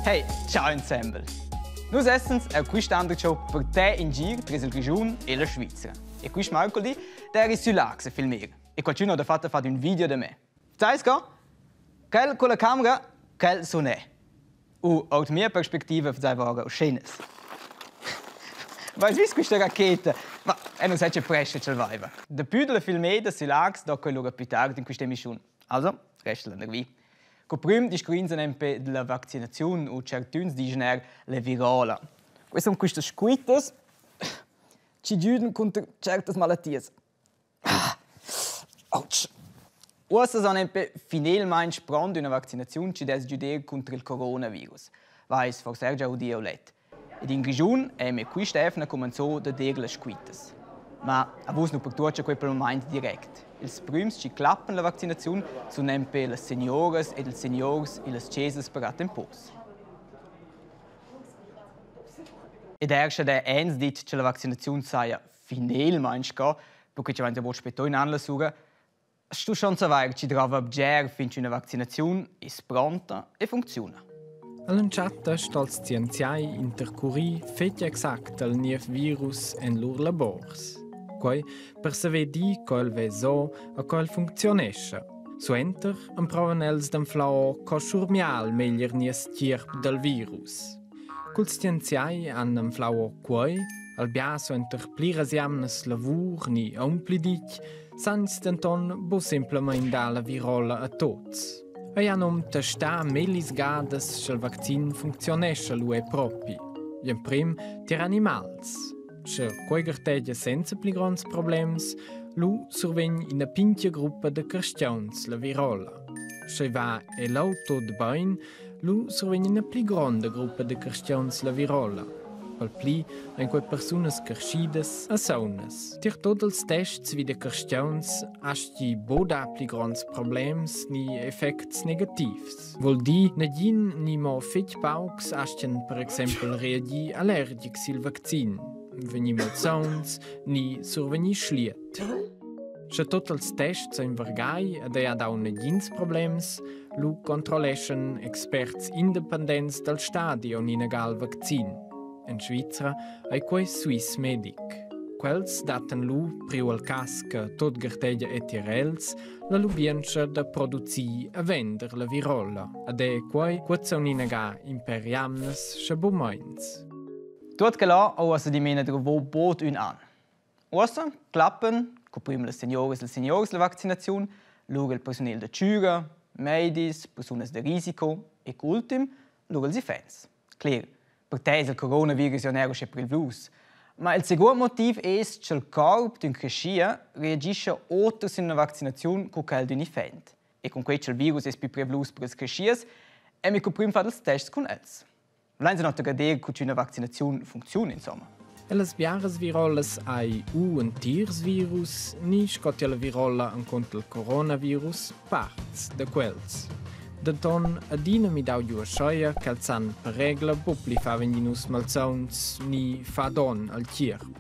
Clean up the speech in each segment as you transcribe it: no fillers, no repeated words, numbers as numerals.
Hey, ciao ensemble! Nus essens er quist'anda show per te in gir tres il Grischun e la Svizra. E quist mercoledì d'eri sü Laax a filmir. E qualchün ho dafatta fat ün video da me. Sai co? Quel con la camera, quel sun eu. U ord mia perspectiva faiva ora uschenas. Vais vis quista racheta? Ma eu non sai che prescha ch'el vaiva. Dapü dalla filmeda sü Laax do quel lura plü tard in quista emissiun. Also, resta landervi. Co prüm discurrins nempe della vaccinaziun u tschertüns dischan eir la virola. Quai sun quistas squittas chi güdan cunter tschertas malatias. Ouch! Uossa sun nempe finelmaing pront üna vaccinaziun chi dess güder cunter il coronavirus. Vais forsa eir già udi o let. Ed in Grischun è quist'eivna cumanzò da dir las squittas. Ma a vus nu pertuocha quai pel mumaint direct. Ils prüms chi clappan la vaccinaziun sun nempe las senioras ed ils seniors illas chesas per attempos. Ed eir scha d'he ans dit cha la vaccinaziun saja finelmaing sco, perche chi vain già bod spettò in an lasura, stu schon savair chi drova bger fin ch'üna vaccinaziun es pronta e funcziuna. All'entschatta stals scienziai intercurir fetg exact al niev virus en lur labors. Quei per saver dir co el vesa e co el funcziunescha. Suenter emprovan els d'anflar co schurmiar meglier nies tgierp dal virus. Culs scienziai han anflau quei, al bia suenter pliras jamnas lavur ni aunc pli ditg, san ins denton buc semplamein dar la virola a tuts. Ei han num testar mellis gadas sch'el vaccin funcziunescha lu è propi. Gl'emprem tier animals. Sche quei gartegia senza pli gronds problems, lu survegn ina pintga gruppa da carstgauns la virola. Sch'ei va egl auto da bein, Lu survegn ina pli gronda gruppa da carstgauns la virola. Pel pli ein quei persunas carschidas e saunas. Tier tot ils tests vi da carstgauns astgi buc dapli gronds problems ni effects negativs. Vul dir, nagin ni mo fetg paucs astgan per exempel reagir allergic sil vaccin, vegnir malsauns ni survegnir schliet. Sche tot ils tests ein vargai ed ei ha dau negins problems, Lu controlleschan experts independents dal stadi on inaga il vaccin. En Svizra ei quei Swissmedic. Quels dattan lu, priu al cass che tot gartegia etier els, la lubientscha da producir e vender la virola. Ed è quei cuozza inaga in per jamnas, sche bu meins. Tuot que là ho uossa dimena druvo bod ün an. Uossa clappan, co prüm las senioras e'ls seniors la vaccinaziun, lura il persunel da chüra, meidis, persunas da risico e ultim lura ils iffaints. Cler, per te es il coronavirus ja neir uschè privlus. Ma il seguond motiv es cha'l corp d'ün creschia reagischa oter sün üna vaccinaziun co quel d'ün iffant. E cun quai cha'l virus es pü privlus per ils creschias, emi co prüm fat ils tests cun els. Lein se noch dir cu üna vaccinaziun funcziuna insomma. E las biaras virolas hai u entirs virus ni sco la virola encunter il coronavirus parts da quels. Denton adina midau giu aschia ch'els san per regla buc pli far vegnir nus malsauns ni far donn al tgierp.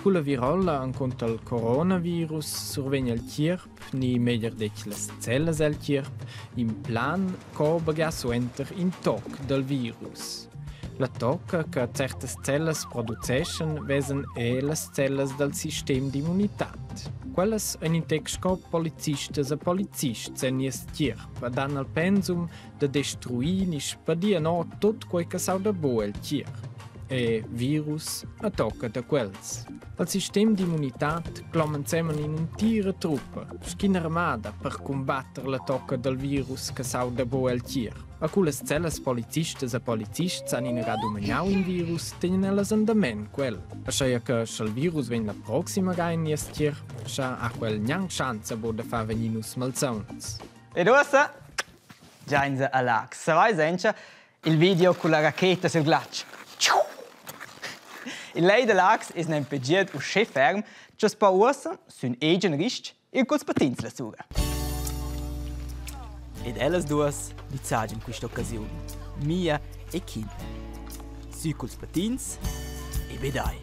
Culla virola encunter il coronavirus survegn il tgierp ni meglier detg las cellas el tgierp, in plan co baghiar suenter in toc dal virus. La tocca che certas cellas produceschan vesan er las cellas dal sistem d'immunitad. Quellas ein in tec sco policistas e policists en nies tgierp e dan al pensum da destruir ni spadir no tot quei che s'auda buc el tgierp. E virus a tocca da quels. Al sistem d'immunitad cloma ensemen in'entira truppa, sc'ina armada per cumbatter la tocca dal virus che s'auda buc el tier. A cu las cellas policistas e policists han inaga dumagnau in virus, tegnan ellas endament quel. Aschia che sch'el virus vegn la proxima ga en nies tier, scha ha quel gnanc schanza buc da far vegnir nus malsauns. Ed uossa giainsa a Laax. Savais encha il video culla racheta sül glatsch? Il lej da Laax es nempe giet uschè ferm cha's po uossa sün egen ristg ir culs patins lasura. Ed ellas duos nizzagian quist'occasiun, Mia e Kim. Sü culs patins e be dai.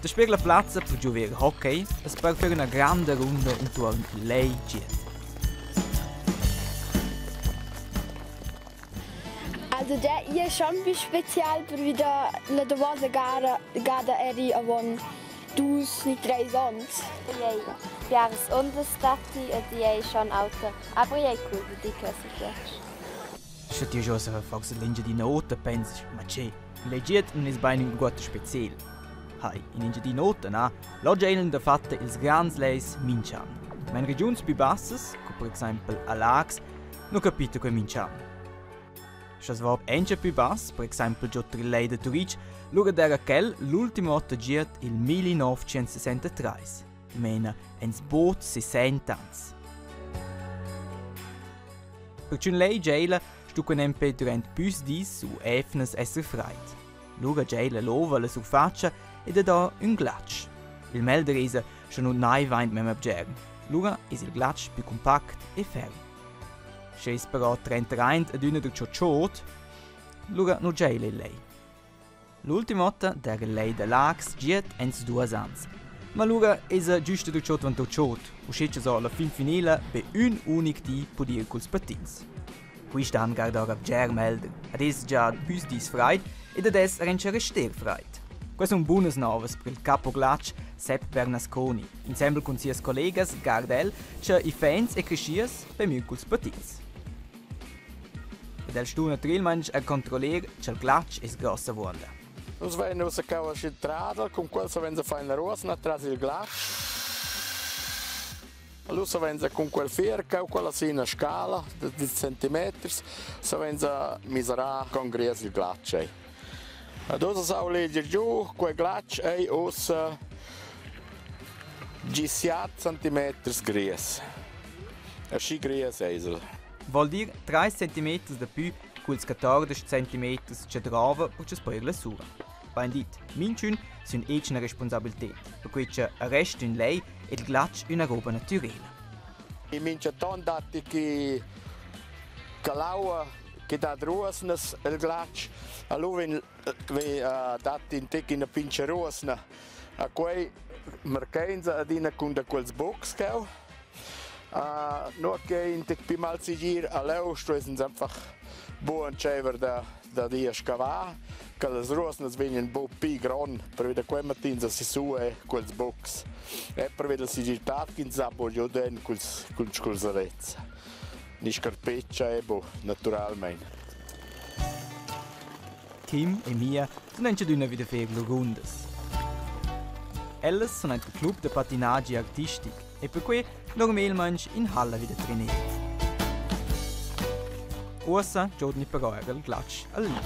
Dasper la plazza per giover hockey es per fer üna granda runda intuorn il lej giet. Also der è schon più special pervi da la davosa gara gada eri avon dus ni treis onns. Ei biaras ondas datti ed ei schon auter, aber ei cool di che si piace. Sche ti già forse l'Engiadin'Ota pensi, ma che, legiert non es bain ün spezial. Hai, in Engiadin'Ota, na, là geilen da fatta ils grands leis minchan. Ma in regiuns più bassas, co per exaimpel a Laax, non capita que minchan. Sche es va encha più bass, per exaimpel giò tra il Lej da Turitg, lura d'eira quel l'ultima ota giat il 1963. Dimena ens bod 60 ans. Per ch'ün lej geila stu que nempe durant püs dis u efnas esser fraid. Lura geila l'ova la surfatscha ed a dà ün glatsch. Il melder esa scha nu naiva aint memma bger. Lura es il glatsch pü cumpact e ferm. Sche es però trenteraint adüna da ciò chod, lura nu geila il lej. L'ultima ota d'eira il lej da Laax giat ens duos ans. Ma lura esa güsta da ciò dvanto chod, uschè cha so alla fin finela be ün unic di pudir culs patins. Quist an gardora bger melder. Ad es già püs dis fraid ed ad es auncha rester fraid. Quai sun bunas novas per il capoglatsch Sepp Bernasconi. Insembel cun sias collegas garda el cha iffaints e creschias bemün culs patins. Ed el stu natüralmaing er controller cha'l glatsch es gross avuonda. Nus vein ussa cheu aschi tradel, cun quel savein far ina ruosna tras il glatsch. Allura savein cun quel fier cheu quella si ina scala da diesch centimeters savein miserar con gries il glatsch ei. Ed ussa sau leger giu, quei glatsch ei ussa 17 centimeters gries. Aschi gries eis el. Vuol dir 3 centimeters dapü culs 14 centimeters cha drova per cha's po ir lasura. Bain dit, minchün sün etschna responsabilited, perquai cha resta ün lej ed il glatsch üna roba natürela. In minchaton datti chi che l'aua che dat ruosnas el glatsch, allura vegn datti in tec ina pincha ruosna. A quei marcheins adina cun da quels bucs cheu. Nua che in tec pli malsegir, a leu stuessens einfach buc entscheiver da dad ir a scavar, che las ruosnas vegnan buc pli grond, pervi da quei mattins a sissu e quels bucs. E pervi dalla segirtad ch'ins ha buc giu culs culs arets. Ni scarpetscha e buc, naturalmein. Tim e Mia sun auncha adüna vi da fer lur rundas. Ellas sun aint il club da patinagi artistic e perquai normalmaing in halla vi da trener. Uossa giodni però eir il glatsch al liber.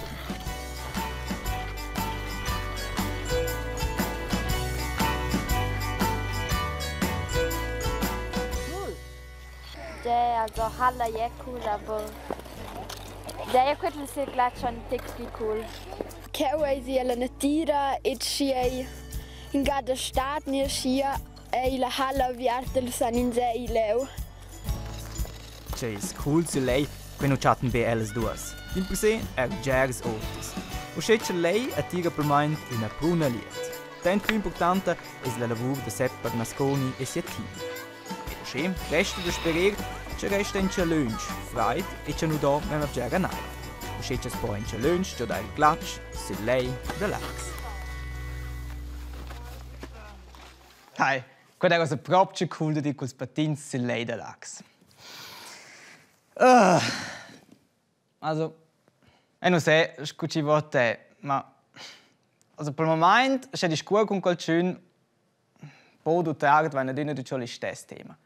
Cool. Ja, also Halla è cool, aber ja, io quel sil glatsch ein tic pli cool. Cheu eisi ella natira ed schi ei in ga da stad ni aschia ei la halla aviarta, lu san ins era ir leu. Che es cool sü lej, que nu chattan be ellas duos. Dimpersè eir bgers oters. Uschè cha lej attira pel üna pruna liet. Tant plü importanta es la lavur da Sepp Bernasconi e sia team. Ed uschè resta da sperer cha resta auncha lönch fraid e cha nu do memma bgera naiv. Uschè cha's po auncha lönch giodair il glatsch sül lej da Laax. Hai, quella era proprio cool da dir culs patins sil lej da Laax. Uh, also, e non sé scu chi vo te, ma also pel momaint sche discuor cun qualchün bod u tard vain adüna tut listess tema.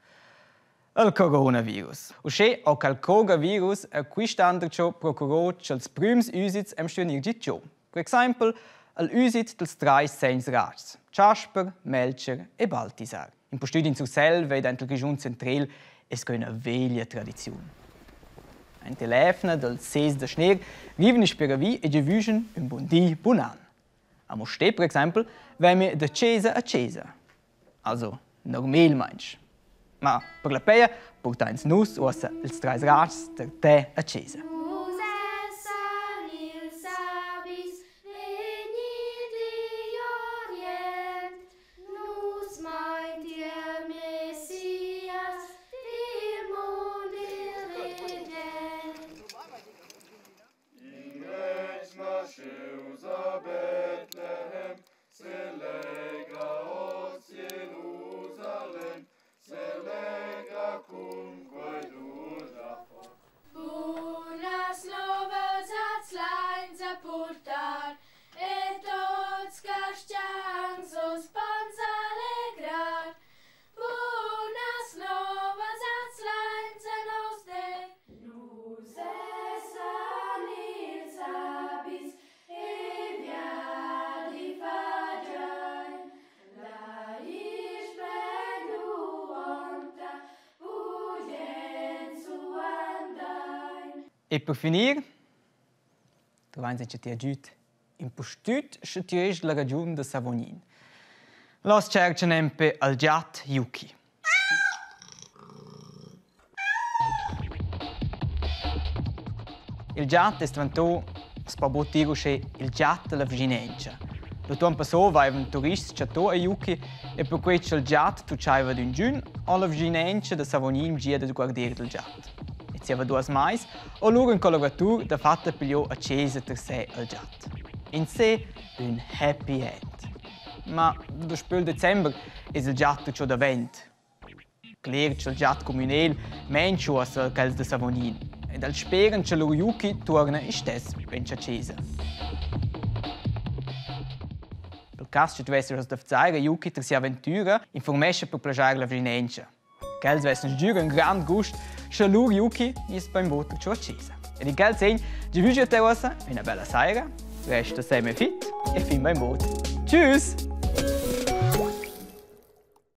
Il coronavirus. Uschè ho quel coronavirus er quist an darcho procurò cha'ls prüms üsits am stun ir giò. Per exaimpel al üsit dels trais segns rars: Chasper, Melcher e Baltisar. Impustüt in Surselva ed aint il Grischun centrel es que üna veglia tradiziun. Aint l'efna dal ses da schner vivan i speravi e giavüschan ün bun di, bun an. A Mustér, per exaimpel, vain da chesa a chesa. Also normalmaing. Ma per la peia purtains nus uossa ils trais rars tar te a chesa. Nus essan ils sabis vegni digl Orient, nus mein tier Messias, dil mund il regent. E per finir, tu vains che ti agüd impustüt sche ti es la ragiun da Savognin. Las tscherchan nempe al giat Yuki. Il giat es dvantò, as po bod dir uschè, il giat da la vschinentscha. L'utuon passò vaivan turists chattò a Yuki e perquai cha'l giat tuchaiva d'üngün, ho la vschinentscha da Savognin gia da guarder dal giat. E zieva duos mais ho lura ün collavuratur dafatta pigliò a chesa ter se al giat. In se ün happy end. Ma daspö il december es il giat tuot giò davent. Cler cha'l giat cumünel mensch uossa quels da Savognin ed els speran cha lur Yuki tuorna istess bain a chesa. Pel cas cha tu vessas da vezair a Yuki tras sia aventüra, informescha per plaschair la vschinentscha. Quels vessan sgür ün grand gust scha lur Yuki gniss bainbod giò a chesa. Ed in quel segn giavüscha te uossa üna bella saira, resta sem e fit e fin bainbod. Tschüss!